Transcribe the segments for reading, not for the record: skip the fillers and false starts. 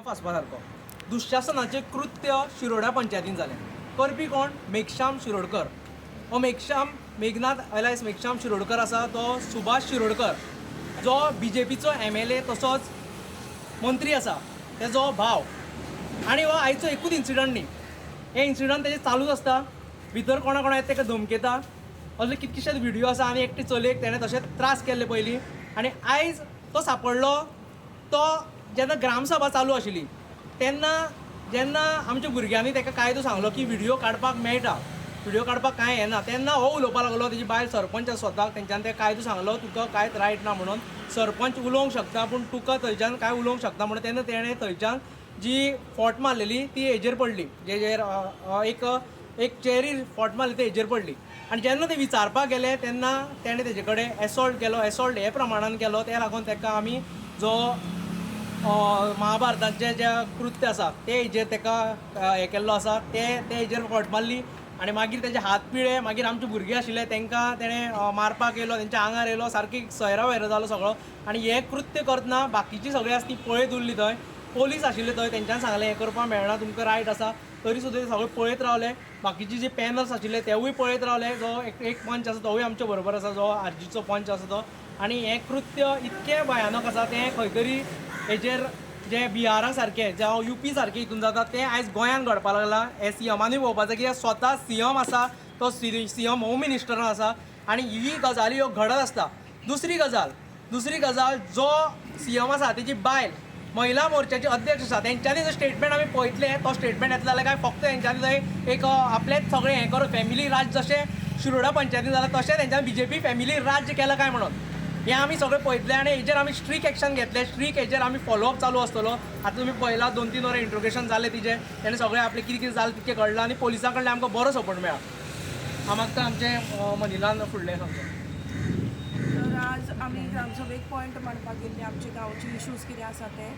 फासपा सारको दुश्शासनाचें कृत्य शिरोड्या पंचायतीन जालें. करपी कोण? मेघश्याम शिरोडकर. हो मेघश्याम मेघनाथ एलायस मेघश्याम शिरोडकर आसा तो सुभाष शिरोडकर जो बीजेपीचो MLA तसोच मंत्री आसा तेजो भाव. आनी हो आयचो एकूच इन्सिडंट न्ही, हे इन्सिडंट तेजे चालूच आसता. भितर कोणा कोणा येता तेका धमकेता, असले कितकेशेच व्हिडियो आसा. आनी एकटे चलयेक तेणें तशेंच त्रास केल्ले पयलीं. आनी आयज तो सांपडलो तो जेन्ना ग्रामसभा चालू आशिल्ली तेन्ना, जेन्ना आमच्या भुरग्यांनी ताका कायदो सांगलो की व्हिडियो काडपाक मेळटा, व्हिडियो काडपाक कांय येना, तेन्ना हो उलोवपाक लागलो. तेजी बायल सरपंच आसा स्वताक, तेंच्यान ते कायदो सांगलो तुका कांयच रायट ना म्हणून, सरपंच उलोवंक शकता पूण तुका थंयच्यान कांय उलोवंक शकता म्हणून. तेन्ना तेणें थंयच्यान जी फोट मारलेली ती हेजेर पडली, जेजेर एक एक चेरीर फोट मारली ती हेजेर पडली. आनी जेन्ना ते विचारपाक गेले तेन्ना तेणें तेजे कडेन एसॉल्ट केलो. एसॉल्ट हे प्रमाणान केलो, ते लागून ताका आमी जो महाभारताचें जें कृत्य आसा ते हेजेर ताका हें केल्लो आसा, ते ते हेजेर फोट मारली. आनी मागीर तेजे हात पिळे, मागीर आमचे भुरगे आशिल्ले तांकां तेणें मारपाक येयलो, तेंच्या आंगार येयलो, सारकी सैरा वैरा जालो सगळो. आनी हें कृत्य करतना बाकीची सगळीं आसा ती पळयत उरली. थंय पोलीस आशिल्ले थंय, तेंच्यान सांगलें हें करपाक मेळना, तुमकां रायट आसा, तरी सुद्दां ते सगळे पळयत रावले. बाकीचे जे पॅनल्स आशिल्ले तेवूय पळयत रावले. जो एक एक पंच आसा तोवूय आमच्या बरोबर आसा, जो आरजीचो पंच आसा तो. आनी हें कृत्य इतकें भयानक आसा, तें खंय तरी हेजेर जे बिहारा सारकें जावं युपी सारकें हितून जाता तें आयज गोंयांत घडपाक लागलां. हें सीएमानूय पळोवपाक जाय, कित्याक स्वता सीएम आसा तो, सीएम होम मिनिस्टर आसा आनी ही गजाली ह्यो घडत आसता. दुसरी गजाल जो सीएम आसा तेजी बायल महिला मोर्चाची अध्यक्ष आसा. तेंच्यांनी जो स्टेटमेंट आमी पळयतले तो स्टेटमेंट येतलो जाल्यार काय फक्त तेंच्यांनी थंय एक आपलेंच सगळें हें करून फॅमिली राज जशें शिरोडा पंचायतीन जालां तशें तेंच्यांनी बीजेपी फॅमिली राज्य केलां काय म्हणून हें आमी सगळें पळयतले. आनी हेजेर आमी स्ट्रीक एक्शन घेतले, स्ट्रीक हेजेर आमी फॉलोअप चालू आसतलो. आतां तुमी पळयला 2-3 वरां इंट्रोगेशन जालें तिजें, तेणें सगळें आपलें कितें कितें जालें तितकें कळ्ळां आनी पोलिसां कडल्यान आमकां बरो सपोर्ट मेळ्ळा. हांव मागता आमचें मनिलान फुडलें सांगचें. तर आज आमी ग्रामसभेक पॉयंट मांडपाक गेल्ले, आमचे गांवचे इश्यूज कितें आसा ते.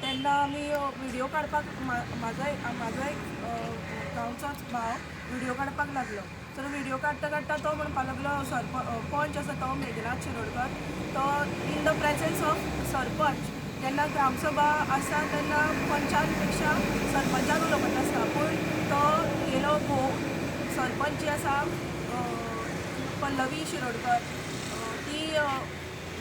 तेन्ना आमी व्हिडियो काडपाक म्हाजो एक गांवचोच भाव व्हिडियो काडपाक लागलो. तर व्हिडियो काडटा काडटा तो म्हणपाक लागलो, सरप पंच आसा तो मेघनाथ शिरोडकर, तो in the presence of sarpanch, जेन्ना ग्रामसभा आसा तेन्ना पंचान पेक्षा सरपंचान उलोवपाचें आसता, पूण तो गेलो घोव सरपंच जी आसा पल्लवी शिरोडकर, ती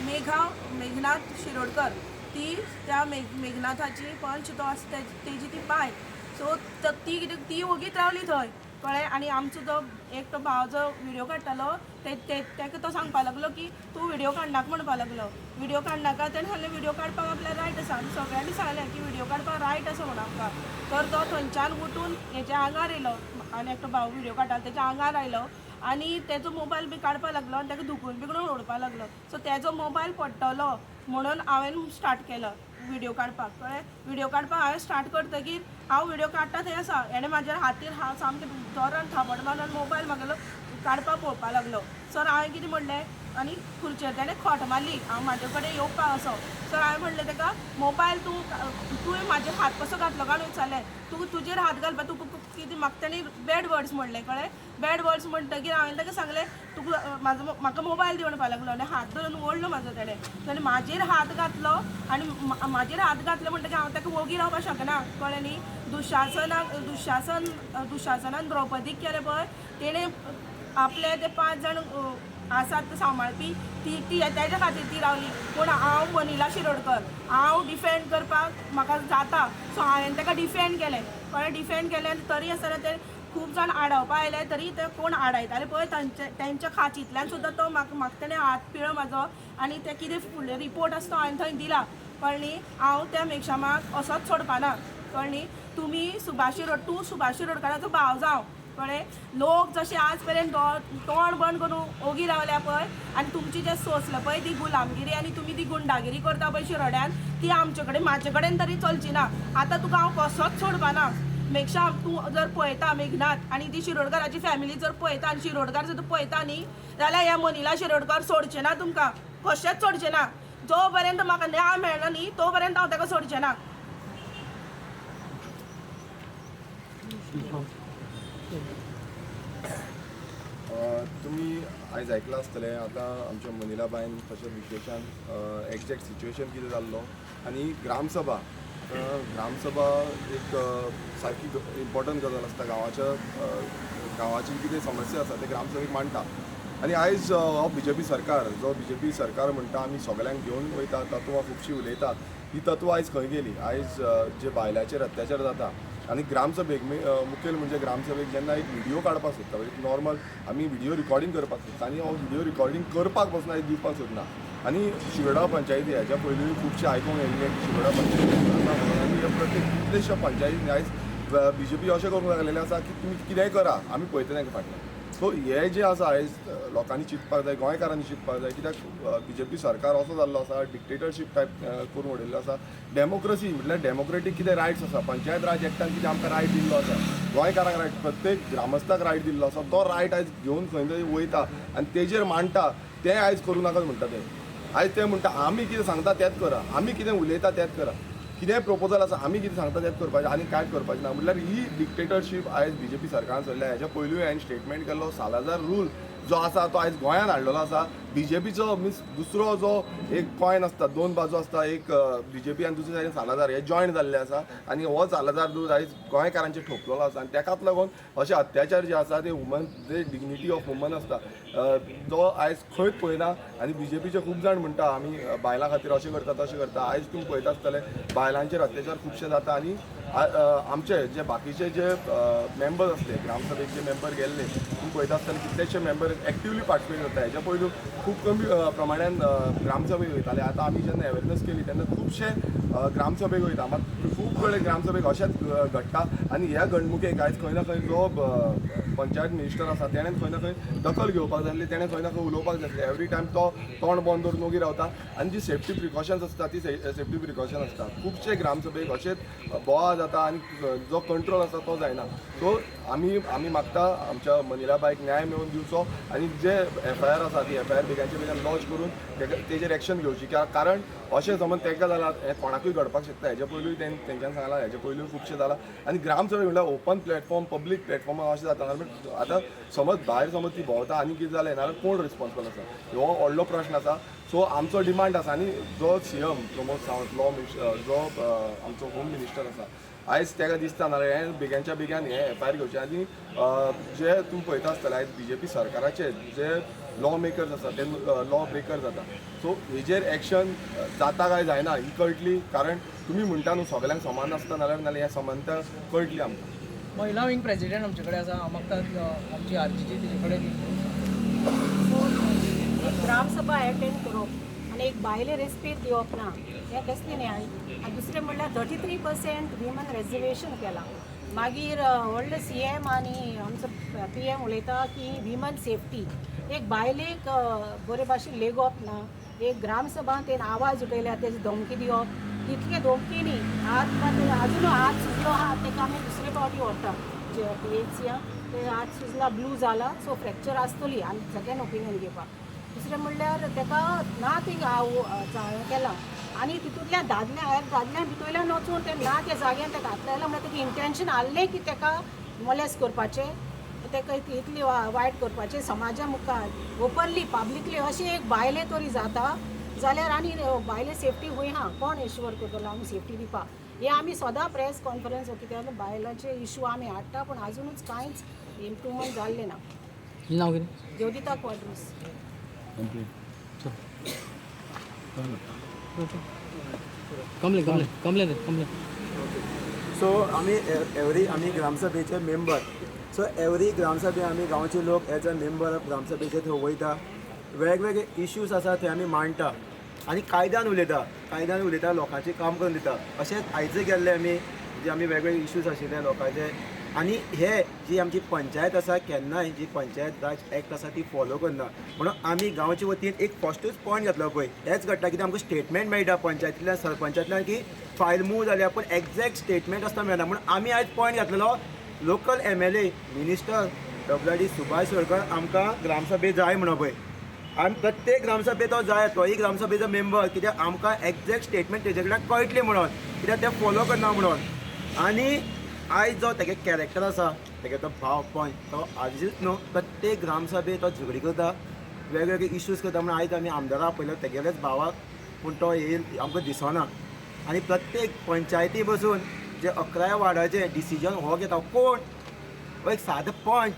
मेघा मेघनाथ शिरोडकर, ती त्या मेघनाथाची पंच तो आसा तेजी ती बायल. सो ती कितें ती ओगीत रावली थंय, कळ्ळें. आनी आमचो जो एकटो भाव जो व्हिडियो काडटालो ते तेका तो सांगपा लागलो की तूं व्हिडियो काडनाका म्हणपा लागलो. व्हिडियो काडनाका, तेणें सांगलें व्हिडियो काडपाक आपल्याक रायट आसा. आनी सगळ्यांनी सांगलें की व्हिडियो काडपाक रायट आसा म्हणून आमकां. तर तो थंयच्यान उठून हेच्या आंगार येयलो आनी एकटो भाव व्हिडियो काडटालो तेच्या आंगार आयलो आनी तेजो मोबायल बी काडपाक लागलो आनी ताका धुकून बिकून उडोवपाक लागलो. सो तेजो मोबायल पडटलो म्हणून हांवें स्टार्ट केलो व्हिडियो काडपाक, कळ्ळें. व्हिडियो काडपाक हांवें स्टार्ट करतकीर हांव व्हिडियो काडटा थंय आसा, हेणें म्हाज्या हातीर हांव सामकें जोरान थापट मारून मोबायल म्हागेलो काडपाक पळोवपाक लागलो. सर हांवें कितें म्हणलें, आनी खुर्चेर तेणें खोट मारली हांव म्हाजे कडेन येवपाक असो. सर हांवें म्हणलें ताका, मोबायल तूं तुवें म्हाजेर हात कसो घातलो काय म्हणून विचारलें. तूं तुजेर हात घालपाक तुका कितें म्हाका तेणी बॅड वर्ड्स म्हणलें, कळ्ळें. बॅड वर्ड्स म्हणटकीर हांवें ताका सांगलें, तुका म्हाजो म्हाका मोबायल दी म्हणपाक लागलो आनी हात धरून ओडलो म्हाजो तेणें. तेणें म्हाजेर हात घातलो आनी म्हाजेर हात घातलो म्हणटकीर हांव ताका वोगी रावपाक शकना, कळ्ळें न्ही. दुशासनान द्रौपदीक केलें पळय, तेणें आपले ते 5 जाण आसात ते सांबाळपी, ती ती तेज्या खातीर ती रावली. पूण हांव मनिला शिरोडकर, हांव डिफेंड करपाक म्हाका जाता. सो हांवें ताका डिफेंड केलें, कळ्ळें. डिफेंड केलें आनी तरी आसतना ते खूब जाण आडावपा आयले, तरी ते कोण आडायताले पळय तांचे तेंच्या खाचींतल्यान सुद्दां तो म्हाका तेणें हात पिळ्ळो म्हाजो. आनी ते कितें फुडले रिपोर्ट आसा तो हांवें थंय दिला, कळ्ळें न्ही. हांव त्या मेघशामाक असोच सोडपाना, कळ्ळें न्ही. तुमी सुभाष शिरोड, तूं सुभाष शिरोडकाराचो भाव जावं, कळ्ळें. लोक जशे आज मेरेन तोंड बंद करून ओगी रावल्या पळय, आनी तुमची जे सोंसलें पळय ती गुलामगिरी आनी तुमी ती गुंडागिरी करता पळय शिरोड्यान, ती आमचे कडेन म्हाजे कडेन तरी चलची ना. आतां तुका हांव कसोच सोडपाना मेघशाम. तूं जर पळयता मेघनाथ आनी ती शिरोडकाराची फॅमिली जर पळयता आनी शिरोडकार जर पळयता न्ही जाल्यार ह्या मनिला शिरोडकर सोडचें ना तुमकां, कशेंच सोडचें ना. जो पर्यंत म्हाका न्याय मेळना न्ही तो पर्यंत हांव ताका सोडचें ना. तुमी आयज आयकलां आसतलें आतां आमच्या मनिलाबायन तशेंच विकेशान एग्जॅक्ट सिच्युएशन कितें जाल्लो आनी ग्रामसभा ग्रामसभा एक सारकी इम्पॉर्टंट गजाल आसता. गांवाच्या गांवाची कितें समस्या आसा ते ग्रामसभेक मांडटा. आनी आयज हो बी जे पी सरकार, जो बी जे पी सरकार म्हणटा आमी सगळ्यांक घेवन वयता, तत्वां खुबशीं उलयता, ही तत्वां आयज खंय गेली? आयज जे बायलांचेर अत्याचार जाता आनी ग्रामसभेक मुखेल म्हणजे ग्रामसभेक जेन्ना एक व्हिडियो काडपाक सोदता, एक नॉर्मल आमी व्हिडियो रिकॉर्डिंग करपाक सोदता आनी हो व्हिडियो रिकॉर्डिंग करपाक बसून आयज दिवपाक सोदना. आनी शिरोडा पंचायती ह्याच्या पयलीं खुबशें आयकूंक येयल्लें की शिरोडा पंचायती आसा म्हणून, आनी हे प्रत्येक कितलेश्या पंचायतींनी आयज बी जे पी अशें करूंक लागलेलें आसा की तुमी कितेंय करा, आमी पळयतले तांकां फाटल्यान. सो हें जें आसा आयज लोकांनी चिंतपाक जाय, गोंयकारांनी चिंतपाक जाय, कित्याक बी जे पी सरकार असो जाल्लो आसा, डिक्टेटरशीप टायप करून उडयल्लो आसा. डेमोक्रसी म्हटल्यार डेमोक्रेटीक कितें रायट्स आसा, पंचायत राज एक्टान कितें आमकां रायट दिल्लो आसा, गोंयकारांक रायट, प्रत्येक ग्रामस्थाक रायट दिल्लो आसा, तो रायट आयज घेवन खंय तरी वयता आनी तेजेर मांडटा, तें आयज करूं नाका म्हणटा ते. आयज ते म्हणटा आमी कितें सांगता तेंच करा, आमी कितें उलयता तेंच करा, कितेंय प्रपोजल आसा आमी कितें सांगता तेंच करपाचें आनी कांयच करपाचें ना. म्हटल्यार ही डिक्टेटरशीप आयज बी जे पी सरकारान चल्ल्या. हेच्या पयलूय हांवें स्टेटमेंट केल्लो, सालाजार रूल जो आसा तो आयज गोंयांत हाडलेलो आसा. बी जे पीचो मिन्स दुसरो जो एक कॉयन आसता, दोन बाजू आसता, एक बी जे पी आनी दुसरे सायडीन सालाजार, हे जॉयन जाल्ले आसा आनी हो सालाजार रूल आयज गोंयकारांचेर ठोपलेलो आसा. आनी तेकाच लागून अशे अत्याचार जे आसा ते woman, J dignity of woman आसता तो आयज खंयच पळयना. आनी बी जे पीचे खूब जाण म्हणटा आमी बायलां खातीर अशें करता तशें करता. आयज तुमी पळयता आसतले बायलांचेर अत्याचार खुबशे जाता. आनी आमचे जे बाकीचे जे मेंबर्स आसले ग्रामसभेक, जे मेंबर गेल्ले, तुमी पळयता आसतले कितलेशे मेंबर एक्टिवली पार्टिसिपेट करता. हेच्या पयलू खूब कमी प्रमाणान ग्रामसभेक वयताले. आतां आमी जेन्ना अवेरनस केली तेन्ना खुबशे ग्रामसभेक वयता, मात खूब कडेन ग्रामसभेक अशेंच घडटा. आनी ह्या घडणुकेक आयज खंय ना खंय जो पंचायत मिनिस्टर आसा तेणें खंय ना खंय दखल घेवपाक जाय आसली, तेणें खंय ना खंय उलोवपाक जाय आसलें. एवरी टायम तो तोंड बंद दवरून ओगी रावता. आनी जी सेफ्टी प्रिकॉशन्स आसता ती सेफ्टी प्रिकॉशन आसता. खुबशे ग्रामसभेक अशेंच बोवाळ जाता आनी जो कंट्रोल आसा तो जायना. सो आमी आमी मागता आमच्या मनिला बायक न्याय मेळोवन दिवचो आनी जे एफ I R आसा ती एफ I R बेगांचे बेगीन लॉन्च करून तेजेर एक्शन घेवची. कारण अशें समज तांकां जालां हें कोणाकूय घडपाक शकता. हेच्या पयलूय तेंच्यांनी सांगलां, हेच्या पयलूय खुबशें जालां. आनी ग्रामसभा म्हणल्यार ओपन प्लॅटफॉर्म, पब्लीक प्लॅटफॉर्म अशें जाता. आतां समज भायर समज ती भोंवता आनी कितें जालें नाल्यार कोण रिस्पॉन्सिबल आसा, हो व्हडलो प्रश्न आसा. सो आमचो डिमांड आसा. आनी जो C M Pramod Sawant, law minister, जो आमचो होम मिनिस्टर आसा, आयज ताका दिसता नाल्यार हें बेग्यांच्या बेग्यान हें एफ I R घेवचें. आनी जे तुमी पळयता आसतले आयज बी जे पी सरकाराचे जे लॉ मेकर्स आसा ते लॉ ब्रेकर जाता. सो हेजेर एक्शन जाता काय जायना ही कळटली, कारण तुमी म्हणटा न्हू सगळ्यांक समान आसता नाल्यार नाल्यार ह्या समानता कळटली आमकां. महिला विंग प्रेसिडेंट आमचे कडेन आसा. हांव मागता आमची आरजीची तेजे कडेन. एक ग्रामसभा अटेंड करप आनी एक बायले रेस्पेद दिवप ना, हें कसलें न्याय? आनी दुसरें म्हणल्यार 33% विमन रेजर्वेशन केलां. मागीर व्हडले सी एम आनी आमचो पी एम उलयता की विमन सेफ्टी, एक बायलेक बरे भाशेन लेगोवप ना. एक ग्रामसभान तेणें आवाज उठयल्यार तेजी धमकी दिवप, इतले धमकी न्ही, हात मात अजून हात सुजलो आहा, तेका आमी दुसरे फावटी व्हरता जे पी एच सी. ते हात सुजला, ब्लू जाला, सो फ्रॅक्चर आसतली आनी सेकेंड ओपिनियन घेवपाक. दुसरें म्हणल्यार तेका ना ती केलां आनी तितूंतल्या दादल्या दादल्यान भितरल्यान वचून ते ना त्या जाग्यान तेका हात लायला, म्हणल्यार तेका इंटेन्शन आहलें की तेका मोलेस करपाचें, तेका इतली वायट करपाचें समाजा मुखार ओपनली पब्लिकली. अशें एक बायले तरी जाता जाल्यार आनी बायले सेफ्टी खंय आहा? कोण एश्योर करतलो आमी सेफ्टी दिवपाक? हे आमी सदां प्रेस कॉन्फरन्स कितें बायलांचे इशू आमी हाडटा, पूण आजुनूच कांयच इम्प्रुवमेंट जाल्लें ना. नांव कितें? ज्योतिता Quadros. Complain complain complain complain. So आमी एवरी आमी ग्रामसभेचे मेंबर. सो एवरी ग्रामसभे आमी गांवचे लोक एज अ मेंबर ऑफ ग्रामसभेचे थंय वयता, वेगवेगळे इश्यूज आसा थंय आमी मांडटा आनी कायद्यान उलयता, कायद्यान उलयता, लोकांचें काम करून दिता. अशेंच आयजय गेल्ले आमी, जे आमी वेगवेगळे इश्यूज आशिल्ले लोकांचे. आनी हे जी आमची पंचायत आसा केन्नाय जी पंचायत राज एक्ट आसा ती फॉलो करना, म्हणून आमी गांवचे वतीन एक फस्टूच पॉयंट घातलो पळय हेच घडटा. कित्याक आमकां स्टेटमेंट मेळटा पंचायतींतल्यान सरपंचांतल्यान की फायल मूव जाल्या, पूण एग्जॅक्ट स्टेटमेंट आसतना मेळना. म्हणून आमी आयज पॉयंट घातलेलो local M L A minister W D Subhash Shirodkar आमकां ग्रामसभे जाय म्हणून पळय. आनी प्रत्येक ग्रामसभे तो जाय, तोय ग्रामसभेचो मेंबर, कित्याक आमकां एग्जॅक्ट स्टेटमेंट तेजे कडल्यान कळटलें म्हणून, कित्याक ते फॉलो करना म्हणून. आनी आयज जो तेगे कॅरेक्टर आसा, तेगे तो भाव पंच तो आजूच न्हू प्रत्येक ग्रामसभे तो झगडी करता, वेगवेगळे इश्यूज करता. म्हणून आयज आमी आमदारा आपयलो तेगेलेच भावाक, पूण तो येयल आमकां दिसना. आनी प्रत्येक पंचायती बसून जे 11 वार्डाचे डिसिजन हो घेता कोण, हो एक सादो पंच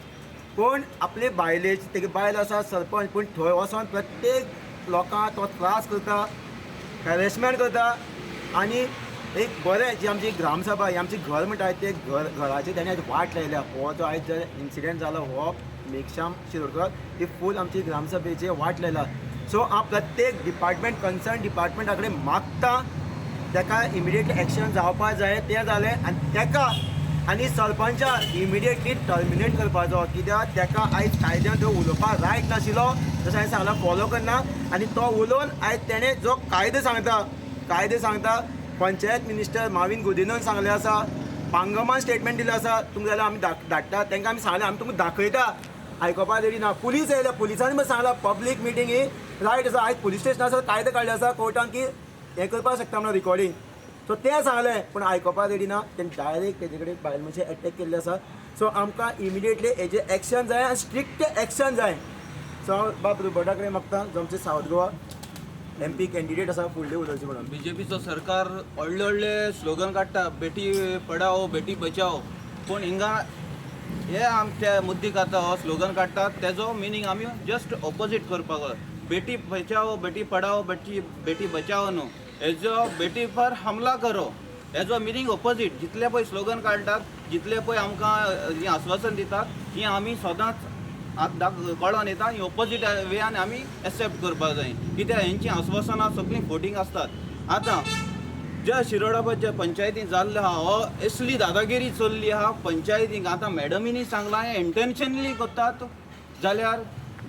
कोण आपले बायलेची, तेगे बायल आसा सरपंच, पूण थंय वचोन प्रत्येक लोकांक तो त्रास करता, हॅरेसमेंट करता. आनी एक बरें जी आमची ग्रामसभा ही आमची घर म्हणटा ते घर घराची तेणें आयज वाट लायल्या. हो जो आयज जे इन्सिडंट जालो हो मेघश्याम शिरोडकर ही फूल आमची ग्रामसभेची वाट लायला. सो हांव प्रत्येक डिपार्टमेंट कन्सर्न डिपार्टमेंटा कडेन मागता तेका इमिडिएटली एक्शन जावपा जाय, तें जालें. आनी तेका आनी सरपंचाक इमिडिएटली टर्मिनेट करपाचो, कित्याक तेका आयज कायद्यान तो उलोवपाक रायट नाशिल्लो, जशें हांवें सांगलां फॉलो करना. आनी तो उलोवन आयज तेणें जो कायदो सांगता, कायदे सांगता पंचायत मिनिस्टर माविन गुदिनोन सांगलें आसा, पांगमान स्टेटमेंट दिलें आसा, तुमकां जाल्यार आमी धाडटा, तांकां आमी सांगलें आमी तुमकां दाखयता, आयकोपा रेडी ना. पुलीस येयल्या, पुलिसांनी पण सांगलां पब्लीक मिटींग ही रायट आसा. आयज पुलीस स्टेशनार कायदे काडले आसा कोर्टान की हें करपाक शकता म्हणून रिकॉर्डींग, सो तें सांगलें पूण आयकोपा रेडी ना. तेणें डायरेक्ट तेजे कडेन बायल मनशे एटॅक केल्ले आसा. सो आमकां इमिडिएटली हेजें एक्शन जाय आनी स्ट्रिक्ट एक्शन जाय. सो हांव बाब रुबर्टा कडेन मागता, जो आमचे सावथ गोवा MP candidate आसा, फुडले उलोवचे म्हणून. बीजेपीचो सरकार व्हडले व्हडले स्लोगन काडटा, बेटी पढाओ बेटी बचाओ, पूण हिंगा हे आमचे मुद्दे खाता हो स्लोगन काडटात तेजो मिनींग आमी जस्ट ऑपोजीट करपाक जाय. बेटी बचाओ बेटी पढाओ बेटी बेटी बचाओ न्हू, हेजो बेटी पर हमला करो हेजो मिनींग ऑपोजीट. जितले पळय स्लोगन काडटात, जितले पळय आमकां ही आस्वासन दितात, ही आमी सदांच आतां कळोन येता ही ऑपोजीट वेयान आमी एक्सेप्ट करपाक जाय. कित्याक हेंची आस्वासनां सगळीं फोटींग आसतात. आतां ज्या शिरोडा ज्या पंचायतीन जाल्लो आहा हो असली दादागिरी चल्ली आहा पंचायतीक. आतां मॅडमीनी सांगलां हें इंटेन्शनली करतात जाल्यार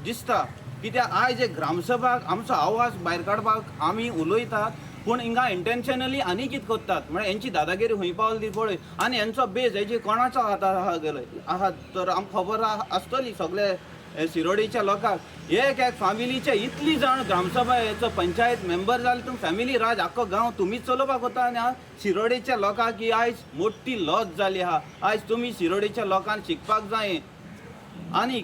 दिसता. कित्याक आयज एक ग्रामसभाक आमचो आवाज भायर काडपाक आमी उलयतात, पूण हिंगा इंटेन्शनली आनी कितें करतात म्हळ्यार हेंची दादागिरी खंय पावली ती पळय. आनी हेंचो बेज हेजी कोणाचो हात आहा गेलो आहा तर आमकां खबर आसतली सगळे शिरोडीच्या लोकांक. एक एक फॅमिलीचे इतली जाण ग्रामसभा हेचो पंचायत मेंबर जाले, तुमी फॅमिली राज आख्खो गांव तुमीच चलोवपाक वता. आनी शिरोडेच्या लोकांक ही आयज मोठी लॉस जाली आहा. आयज तुमी शिरोडेच्या लोकांक शिकपाक जाय. आनी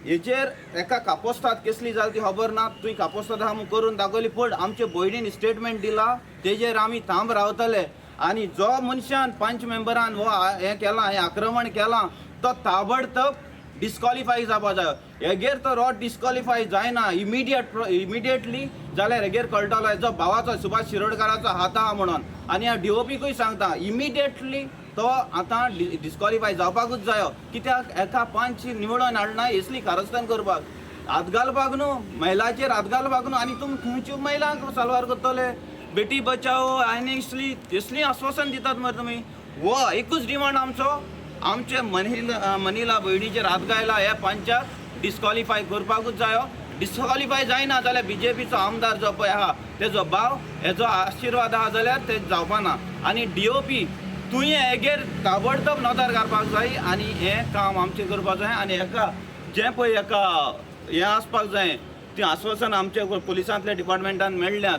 हेचेर एका कापोस्ताद कसली जाली ती खबर ना, तुवें कापोस्ताद आहा म्हूण करून दाखयली, पूण आमचे भयणीन स्टेटमेंट दिला तेजेर आमी थांब रावतले. आनी जो मनशान पंच मेंबरान हो हें केलां, हें आक्रमण केलां, तो ताबडतोब डिस्कॉलिफाय जावपा जाय. हेगेर तो रोड डिस्कॉलिफाय जायना इमिडिएटली जाल्यार हेगेर कळटलो हेजो भावाचो सुभाष शिरोडकाराचो हात आहा म्हणून. आनी ह्या डीओपीकूय सांगता इमिडिएटली तो आतां डिस्कॉलिफाय जावपाकूच जायो. कित्याक एका पंच निवडून हाडना असली कारस्थान करपाक, हात घालपाक न्हू, महिलाचेर हात घालपाक न्हू. आनी तुमी खंयच्यो महिलांक साल्वार करतले? बेटी बचाओ आनी असली असली आस्वासन दितात मरे तुमी. हो एकूच डिमांड आमचो, आमचे मनिला मनिला भयणीचेर हात घायला ह्या पंचाक डिस्कॉलिफाय करपाकूच जायो. डिस्कॉलिफाय जायना जाल्यार बीजेपीचो आमदार जो पळय आहा तेजो भाव हेजो आशिर्वाद आहा जाल्यार ते जावपाना. आनी डीओपी तुवें हेगेर ताबडतोब नदर घालपाक जाय आनी हें काम आमचें करपाक जाय. आनी हेका जें पळय हेका हें आसपाक जाय ती आस्वासन आमच्या पुलिसांतल्या डिपार्टमेंटान मेळ्ळ्यात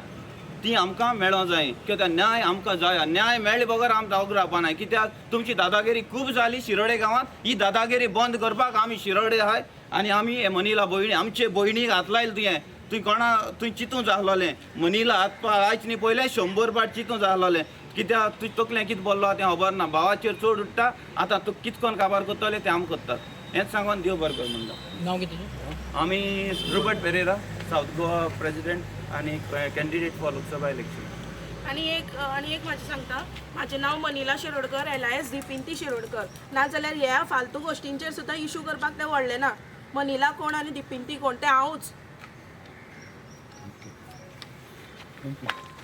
ती आमकां मेळों जाय. कित्याक न्याय आमकां जाय, न्याय मेळ्ळे बगर आमकां जागो रावपा ना. कित्याक तुमची दादागिरी खूब जाली शिरोडे गांवांत, ही दादागिरी बंद करपाक आमी शिरोडे आहाय. आनी आमी हे मनिला भयणी आमचे भयणीक हात लायले तुवें, तुवें कोणा तुवें चितूं जालोलें मनिला हात आयज न्ही पयलें 100 पाट चितूं जालोलें. कित्याक तुजें तकलें कितें बोल्लो तें खबर ना, भावाचेर चड उडटा. आतां तूं कितें करून काबार करतलें तें आमी करतात. हेंच सांगून देव बरें कर म्हणटा. नांव कितें तुजें? आमी Rupert Pereira, south Goa president आनी कॅन्डिडेट फॉर लोकसभा इलेक्शन. आनी एक म्हाजें सांगता, म्हाजें नांव मनिला शिरोडकर, LIS दिपिंती शिरोडकर. नाजाल्यार ह्या फालतू गोश्टींचेर सुद्दां इशू करपाक ते व्हडले ना. मनिला कोण आनी दिपिंती कोण तें हांवूच. Thank you.